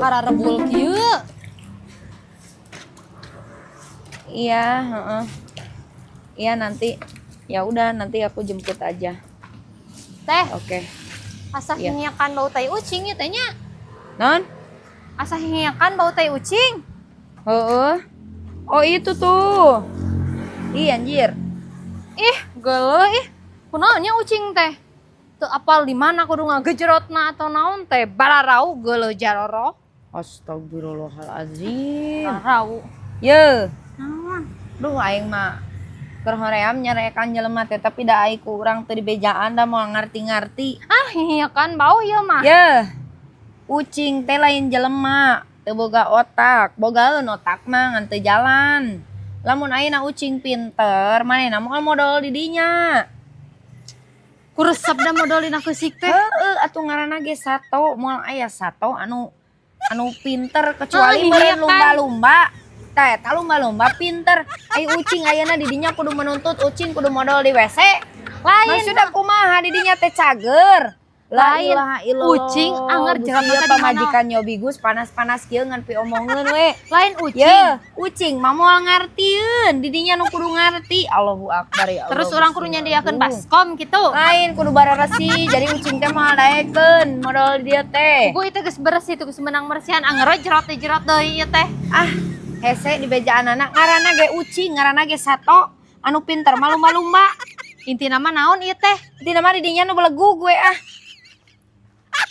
Kararebul kieu. Iya, heeh. Iya nanti. Ya udah, nanti aku jemput aja. Teh, Oke. asa Iya. hingiakan bau tai ucing ya teh nya. Non? Asa hingiakan bau tai ucing. Heeh. Oh, itu tuh. Ih, anjir. Ih, geuleuh ih. Kunaon nya ucing teh? Teu apal di mana kudu ngagejrotna atau naon teh, bararau geuleuh jaroro. Astagfirullahalazim. Bararau. Ye. Naon? Duh, aing mah keur hoream nyarekan jelema teh, tapi da ai ku urang teu dibejaan, da moal ngarti-ngarti. Ah, hingiakan bau ieu mah. Ye. Ucing teh lain jelema, teu boga otak, bogaeun otak mah ngan teu jalan. Lamun ayeuna ucing pinter, manehna moal modol di dinya. Ku resep da modol dina keusik teh. Heeh, atuh ngaranna ge sato, moal aya sato anu anu pinter kecuali Ah, iya meureun kan. Lumba-lumba. Tah, eta lumba-lumba pinter. Ai ucing ayeuna di dinya kudu menuntut ucing kudu modol di WC. Lain. Maksudna kumaha, di dinya teh cager? La Lain. ilaha illallah. Ucing anger Gusti jerot ieu teh di mana? Pamajikan nyobi Gus panas-panas kieu ngan piomongeun we. Lain ucing. Ye, ucing mah moal ngartieun, di dinya nu kudu ngarti. Allahu akbar, ya Allah. Terus urang Gusti kudu nyadiakeun Agung. Baskom gitu. Lain, kudu bararesi, jadi ucing teh moal daekeun modol di dieu teh. Puguh itu geus bersih, itu geus menang bersihan, anger jerot teh, jerot deui ieu teh. Ah, hese di bejaan anak, ngaranna ge ucing, ngaranna ge sato, anu pinter mah lumba-lumba. Intina mah naon ieu teh? Intina mah di dinya nu belegug we ah.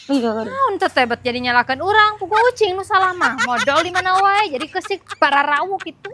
Naon teh teh bet jadi nyalakeun urang, puguh ucing nu salah mah. Modol di mana wae jadi keusik bararau gitu.